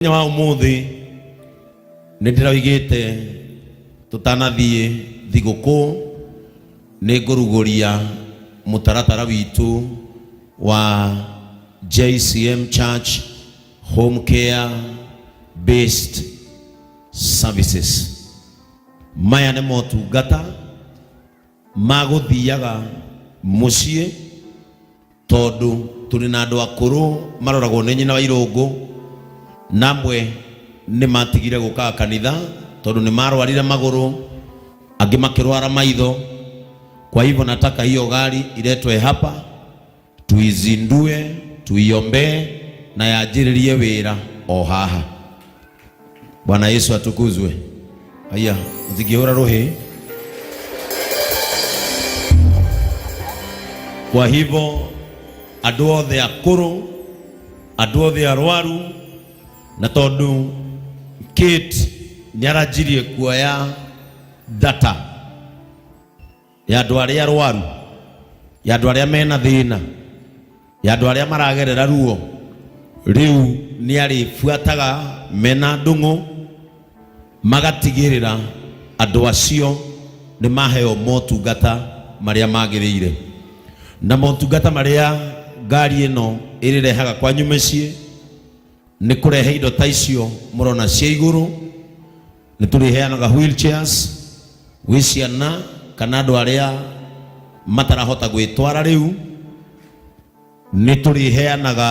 Mũthenya wa ũmũthĩ nĩ ndĩroigĩte tũtanathiĩ thigũkũ nĩ ngũrugũria mũtaratara witũ wa JCM Church Home Care Based Services. Maya nĩ motungata ma gũthiaga mũciĩ tondũ tũrĩ na andũ akũrũ maroragwo nĩ nyina wa irũngũ na amwe nĩ matigire gũkaga kanitha tondũ nĩ marwarire magũrũ angĩ makĩrwara maitho kwa hivyo nataka hiyo gari iletwe hapa tuizindue tuiombee na yanjĩrĩrie wĩra o haha bwana yesu atukuzwe aya ũtingĩhũra rũhĩ kwa hivyo andũ othe akũrũ andũ othe arwaru na tondũ Kate nĩ aranjirie kuoya data ya andũ arĩa arwaru ya andũ arĩa mena thĩna ya andũ arĩa maragerera ruo rĩu nĩ arĩbuataga mena ndũng'ũ magatigĩrĩra andũ acio nĩ maheo motungata marĩa magĩrĩire na motungata marĩa ngari ĩno ĩrĩrehaga kwanyu mĩciĩ nĩ kũrehe indo ta icio mũrona cia igũrũ nĩ tũrĩheanaga wheelchairs gwĩ ciana kana andũ arĩa matarahota gwĩtwara rĩu nĩ tũrĩheanaga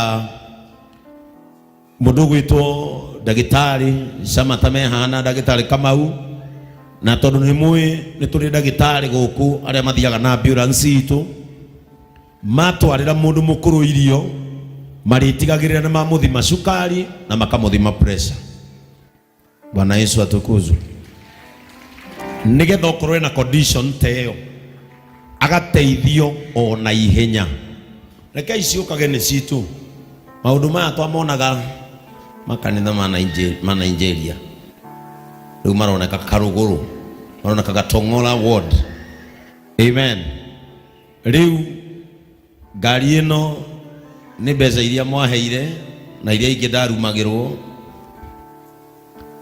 mũndũ ũgwĩtwo ndagĩtarĩ Samata me haha na ndagĩtarĩ Kamau na tondũ nĩ mũĩ nĩ tũrĩ ndagĩtarĩ gũkũ arĩa mathiaga na ambulance itũ matwarĩra mũndũ mũkũrũ irio marĩtigagĩrĩra nĩ mamũthima cukari na makamũthima pressure Bwana Yesu atukuzwe. Nigetha okorwo ena condition ta ĩyo agateithio o na ihenya. Rekei ciũkage nĩ citũ. Maũndũ maya twamonaga makanitha ma ma Nigeria rĩu maroneka Karũgũrũ, maroneka Gatong'ora ward. Amen. Rĩu Ngari ĩno nĩ mbeca iria mwaheire na iria ingĩ ndarumagĩrwo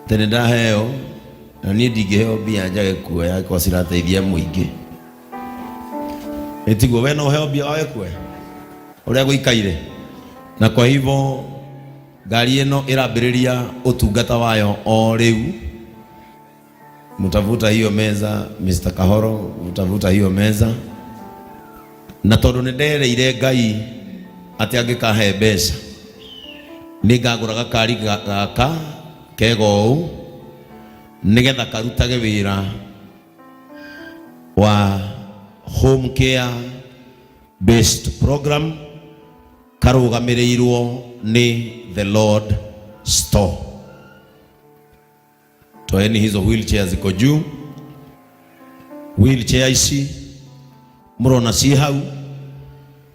tene ndaheo na niĩ ndingĩheo mbia njage kuoya angĩkorwo cirateithia mũingĩ ĩtiguo we no ũheo mbia wage kuoya ũrĩa gũikaire na kwa hivyo ngari ĩno ĩrambĩrĩria ũtungata wayo o rĩu mtavuta hiyo meza Mr. Kahoro mtavuta hiyo meza na tondu nĩ ndereire Ngai atĩ angĩkahe mbeca nĩ ngagũra gakari gaka kega ũũ nĩgetha karutage wĩra wa home care based program karũgamĩrĩirwo nĩ the Lord Store. Toeni hizo wheelchair ziko juu. Wheelchair ici murona ci hau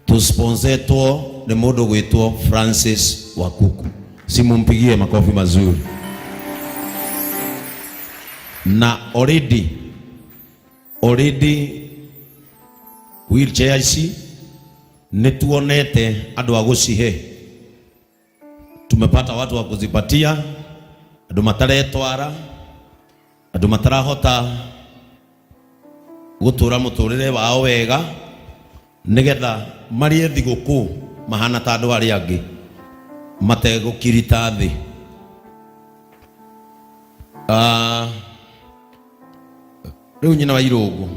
tusponsetwo ni mundu gwitwo Francis Wakuku. Simumpigie makofi mazuri. Na already already wheelchair ici nituonete andu a gucihe tumepata watu wa kuzipatia andu mataretwara andu matarahota gutura muturire wao wega nigetha marie thiguku mahana ta andu aria angi mategukirita thi. Riu nyina wa irungu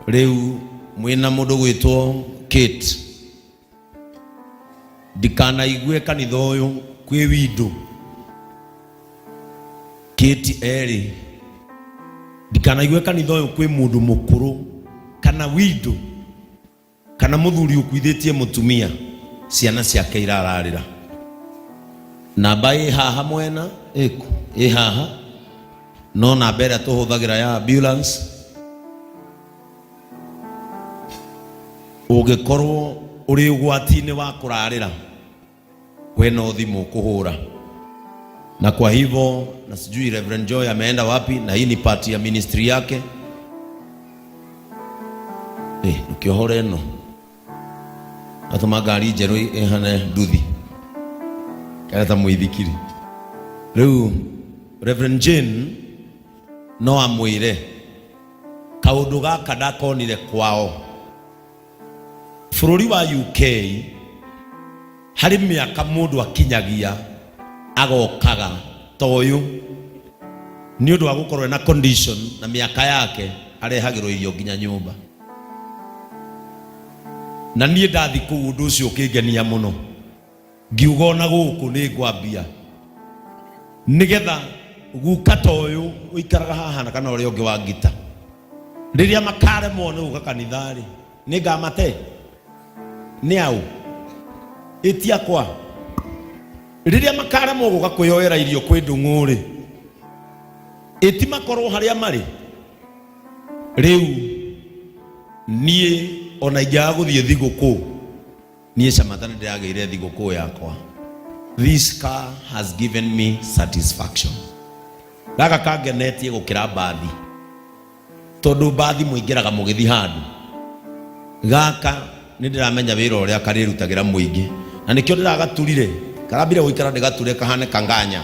riu mwina mundu gwitwo Kate ndikanaigue kanitha ũyũ kwĩ windu kĩti erĩ ndikanaigue kanitha ũyũ kwĩ mũndũ mũkũrũ kana windu kana mũthuri ũkuithĩtie mũtumia ciana ciake irararĩra namba ĩ haha mwena ĩku ĩ haha no namba ĩrĩa tũhũthagĩra ya ambulance ũngĩkorwo ũrĩ ũgwati-inĩ wa kũrarĩra we no thimũ kũhũra na kwa hivyo na sijui Reverend Joy ameenda wapi na hii ni part ya ministry yake eh ukiohore ĩno atũma ngari njerũ ĩhane nduthi kana ta mũithikiri. Rĩu Reverend Jane no amwĩre kaũndũ gaka ndakonire kwao bũrũri wa UK. Harĩ mĩaka mũndũ akinyagia agokaga ta ũyũ nĩ ũndũ wa gũkorwo ena condition na mĩaka yake, arehagĩrwo irio nginya nyũmba. Na niĩ ndathi kũu ũndũ ũcio ũkĩngenia mũno, ngiuga ona gũkũ nĩ ngwambia, nĩgetha guka ta ũyũ ũikaraga haha na kana ũrĩa ũngĩ wa ngita, rĩrĩa makaremwo nĩ gũka kanitha-rĩ, nĩ ngamate nĩ aũ ĩti akwa. Rĩrĩa makaremwo gũka kwĩyoera irio kwĩ ndũng'ũ-rĩ, ĩti makorwo harĩa marĩ rĩu. Niĩ ona ingĩaga gũthiĩ thigũkũ, niĩ Samantha nĩ ndĩragĩire thigũkũ yakwa. This car has given me satisfaction. Gaka kangenetie gũkĩra mbathi, tondũ mbathi mũingĩraga mũgĩthi handũ. Gaka nĩ ndĩramenya wĩra ũrĩa karĩrutagĩra mũingĩ, na nĩkĩo ndĩragaturire. Karambire gũikara ndĩgature kahane kanganya,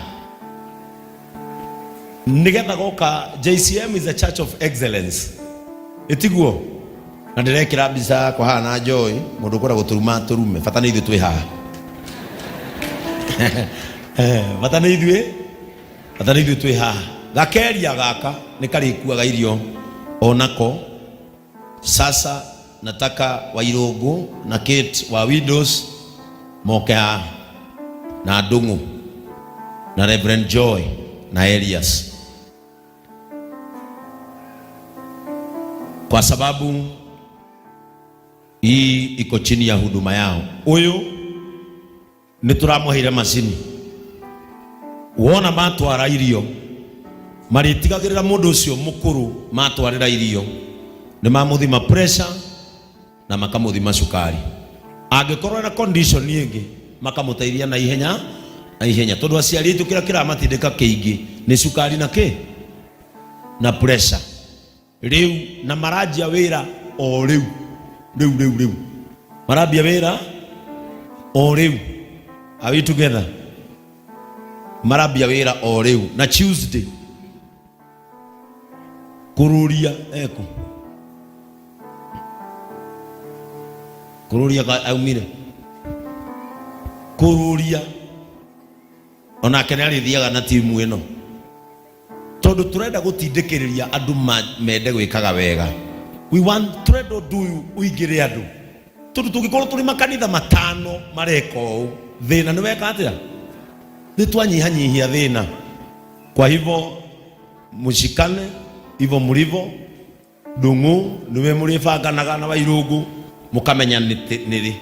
nĩgetha goka. JCM is a church of excellence, ĩtiguo? Na ndĩrekĩra mbica yakwa haha na Joy. Mũndũ ũkwenda gũtũruma tũrume, bata nĩ ithuĩ twĩ haha. Bata nĩ ithuĩ, bata nĩ ithuĩ twĩ haha. Gakeria gaka nĩ karĩkuaga irio onako. Sasa nataka Wairũngũ na Kate wa Widows moke haha, na Ndung'u na Reverend Joy na Elias, kwa sababu hii iko chini ya huduma yao. Ũyũ nĩ tũramũheire macini, wona matwara irio marĩtigagĩrĩra mũndũ ũcio mũkũrũ matwarĩra irio nĩ mamũthima pressure na makamũthima cukari. Angĩkorwo na condition ĩngĩ, makamũteithia na ihenya na ihenya, tondũ aciari aitũ kĩrĩa kĩramatindĩka kĩingĩ nĩ cukari na kĩ na pressure. Rĩu na maranjia wĩra o rĩu rĩu rĩu rĩu, marambia wĩra o rĩu. Are we together? Marambia wĩra o rĩu na Tuesday kũrũria eku kũrũria aumire kũrũria, onake nĩ arĩthiaga na timu ĩno, tondũ tũrenda gũtindĩkĩrĩria andũ mende gwĩkaga wega. We want, tũrenda ũndũ ũyũ ũingĩre andũ, tondũ tũngĩkorwo tũrĩ makanitha matano mareka ũũ, thĩna nĩ weka atĩa? Nĩ twanyihanyihia thĩna. Kwa hivyo mshikane hivyo mlivyo. Ndung'u niwe mũrĩbanganaga na Wairũngũ, mũkamenya nĩrĩ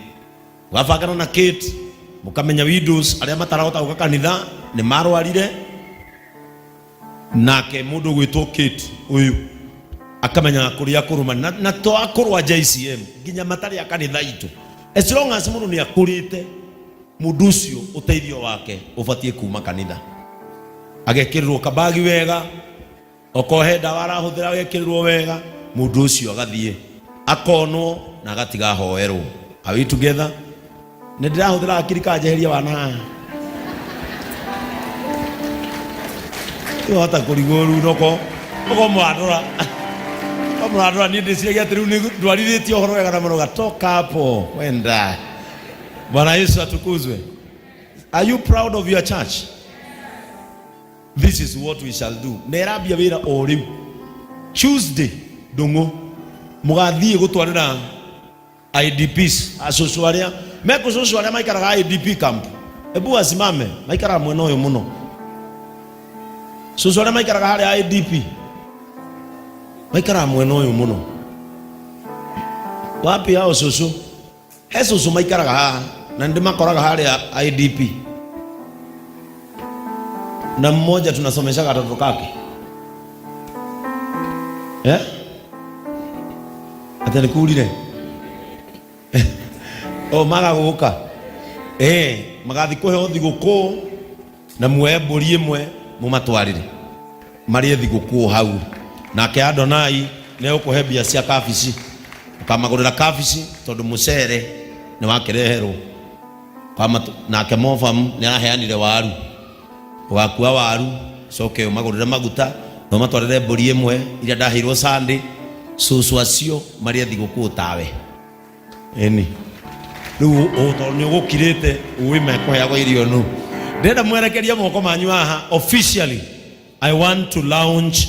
mũgabangana na Kate, mũkamenya widows arĩa matarahota gũka kanitha nĩ marwarire, nake mũndũ ũgwĩtwo Kate ũyũ akamenyaga kũrĩa akũrũma na to akũrũ a JCM, nginya matarĩ a kanitha itũ. As long as mũndũ nĩ akũrĩte, mũndũ ũcio ũteithio wake ũbatiĩ kuma kanitha, agekĩrĩrwo kabagi wega. Okorwo he ndawa arahũthĩra, agekĩrĩrwo wega, mũndũ ũcio agathiĩ akonwo na agatiga ahoerwo. Are we together? Nĩ ndĩrahũthĩra hakiri kanjeheria wana haha. Wahota kũrigwo rĩu noko oko mũrandora, oko mũrandora. Niĩ ndĩciragia atĩ rĩu nĩ ndwarithĩtie ũhoro wega na mũno gatoka hapo wenda. Bwana Yesu atukuzwe. Are you proud of your church? This is what we shall do. Na ĩrambia wĩra o rĩu Tuesday. Ndũng'ũ mũgathiĩ gũtwarĩra IDPs, acũcũ arĩa mekũcũcũ arĩa maikaraga IDP camp. Ebu wasimame, maikaraga mwena ũyũ mũno. Cũcũ arĩa maikaraga harĩa IDP maikaraga mwena ũyũ mũno. Wapi hao cũcũ? He cũcũ maikaraga haha na nĩndĩmakoraga harĩa IDP, na mmoja tunasomeshaga watoto kake, eh? Ati nĩkurire o maga gũka, magathi kũheo thigũkũ na muoe mbũri ĩmwe mũmatwarĩre marĩe thigũkũ hau. Nake Adonai nĩ egũkũhe mbia cia kabici, ũkamagũrĩra kabici, tondũ mũcere nĩ wakĩreherwo. Nake Mofam nĩ araheanire waru. Ũgakua waru, coke ũmagũrĩre maguta na ũmatwarĩre mbũri ĩmwe iria ndaheirwo Sunday. Cũcũ acio marĩe thigũkũ tawe. Ĩni rĩu tondũ nĩ ũgũkirĩte ũĩ mekũheagwo irio nũ. Ndĩrenda mwerekerie moko manyu haha. Officially I want to launch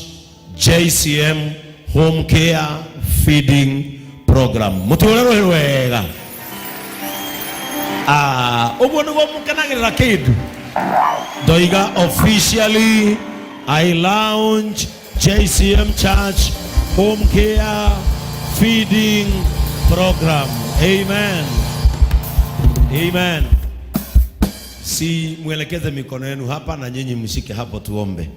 JCM Home Care Feeding Program. Mũtũre rũhĩ rwega. Ah, ũguo nĩguo mũkenagĩrĩra kĩndũ. Ndoiga officially I launch JCM Church Home Care Feeding Program. Amen. Amen. Si mwelekeze mikono yenu hapa na nyinyi mshike hapo tuombe.